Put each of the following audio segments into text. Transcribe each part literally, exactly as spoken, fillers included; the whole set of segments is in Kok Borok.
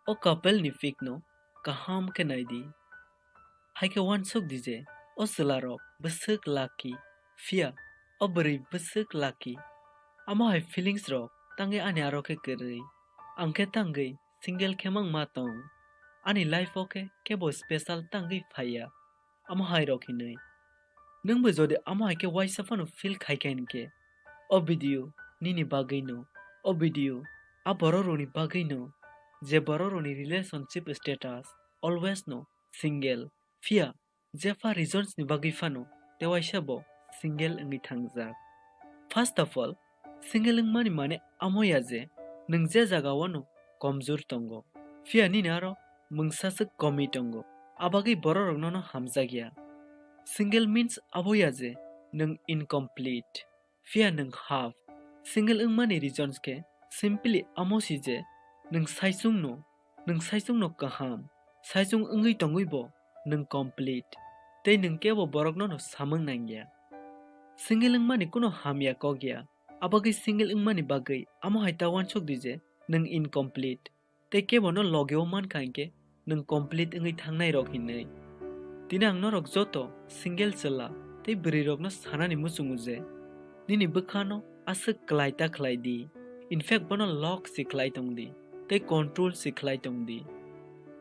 O couple ni pic no kaham khe nai di. Hai khe uansuk di je o chwla rok bwswk lucky, phiya o bwrwi bwswk lucky. Amo hai feelings rok tangwi ani aro khe kwrwi. Ang khe tangwi single khe mang ma tong. Ani life o khe kebo special tangwi phaiya. Amo hai rok hinwi. Nwng bo jodi amo hai khe uaisa phano feel khai kha hinkhe, o video nini bagwi no, o video a borok rokni bagwi no, je borok rokni relationship status always no single, phiya jepha reasons ni bagwi phano tei uaisa bo single wngwi thangjak. First of all, single wngmani mane amo ya je nwng je jaga o no komjur tongo, phiya nini aro mungsa swk komi tongo, abagwi borok rok nono hamjak ya. Single means abo ya je nwng incomplete, phiya nwng half. Single wngmani reasons khe simply amo si je nwng saichung no, nwng saichung no kaham, saichung wngwi tongwi bo nwng complete, tei nwng kebo borok nono samung nangya. Single wngmani kuno hamya kok ya, abagwi single wngmani bagwi amo hai ta uansuk di je nwng incomplete, tei kebo no logi o mankha hinkhe nwng complete wngwi thangnai rok hinwi. Tini ang norok joto single chwla tei bwrwi rokno sanani muchungo je, nini bwkhano aswk kwlai ta khlai di, in fact bono lock si khlai tong di tei control si khlai tong di.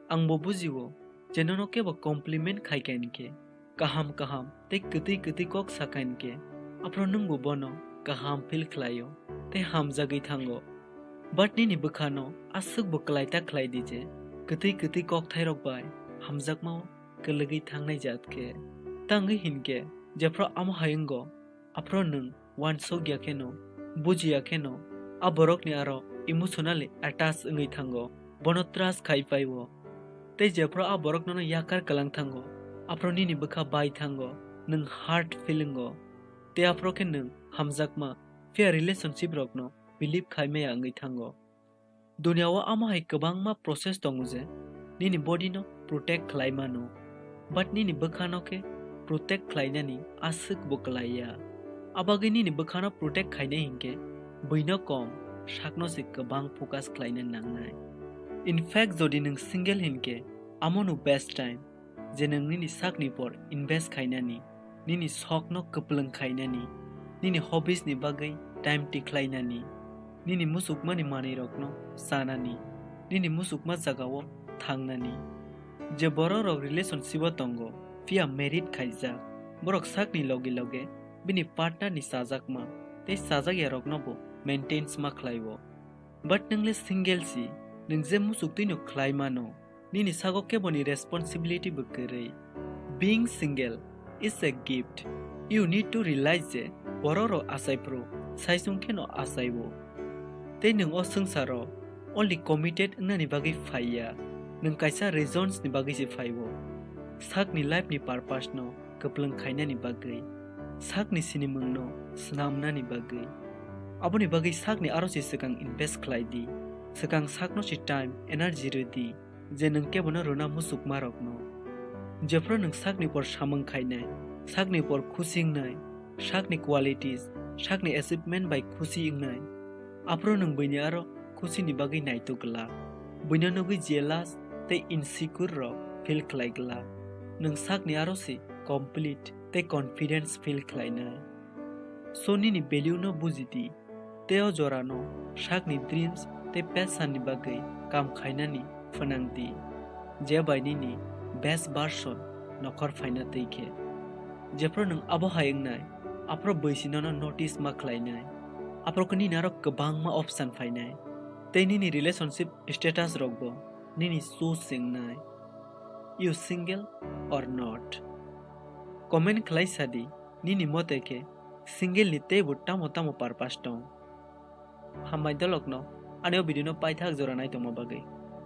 Ang bo bujio je nono kebo compliment khai kha hinkhe, kaham kaham tei kwtwi kwtwi kok sakha hinkhe, aphro nwngbo bono kaham feel khlaio tei hamjagwi thango. But nini bwkhano aswkbo kwlai ta khlai di je, kwtwi kwtwi kokthairok bai hamjakmao kwlwgwi thangnai jat khe. Tangwi hinkhe, jephru amo hai wngo, aphro nwng uansuk ya kheno, buji ya kheno, a borokni aro emotionally attach wngwi thango, bono trust khai paio. Tei jephru a borok nono yakar kwlang thango, aphro nini bwkha bai thango, nwng hurt feel wngo. Tei aphro khe nwng hamjakma, phiya relationship rokno believe khai maya wngwi thango. Duniya o amo hai kwbangma process tongo je nini body no protect khlai mano, but nini bwkha no khe protect khlainani aswk bo kwlai ya. Abagwi nini bwkha no protect khainai hinkhe buino kom, sakno se kwbang focus khlaina nangnai. In fact, jodi nwng single hinkhe, amo no best time, je nwng nini sakni por invest khainani, nini sokno kwplwng khainani, nini hobbies ni bagwi time tikhlainani, nini muchukmani manwirokno chanani, nini muchukma jagao thangnani. Je bororok relationship o tongo, phiya married khaijak, borok sakni loge loge bini partner ni chajakma tei chajakyarokno bo maintains ma khlaio. But nwng le single si, nwng je muchuk twi no khlai mano, nini sago keboni responsibility bo kwrwi. Being single is a gift. You need to realize je bororok achai phuru saichung kheno achaio. Tei nwng o swngcharo only committed wngnani bagwi phaiya, nwng kaisa reasons ni bagwi se phaio. Sakni life ni purpose no kwplwng khainani bagwi, sakni sinimungno swnamnani bagwi. Aboni bagwi sakni aro se swkang invest khlai di, swkang sakno se time, energy rw di, je nwng kebono rwna muchukmarokno. Jephru nwng sakni por samung khainai, sakni por khusi wngnai, sakni qualities, sakni achievement bai khusi wngnai, aphru nwng buini aro khusini bagwi naituk glak, buino nugwi jealous tei insecure rok feel khlai glak. Nwng sakni aro se complete tei confidence feel khlainai. So nini value no buji di, tei o jorano sakni dreams tei passion ni bagwi kam khainani phnang di, je bai nini best version nokhor phaina twi khe. Jephru nwng abo hai wngnai, aphro bwisi nono notice ma khlainai, aphro khe nini aro kwbangma option phainai, tei nini relationship status rokbo nini choice se wngnai. You single or not? Comment khlai sa di, nini mote khe single ni teibo tamo tamo purpose tong. Hambai dolokno ani o video no paithak jora naitongma bagwi.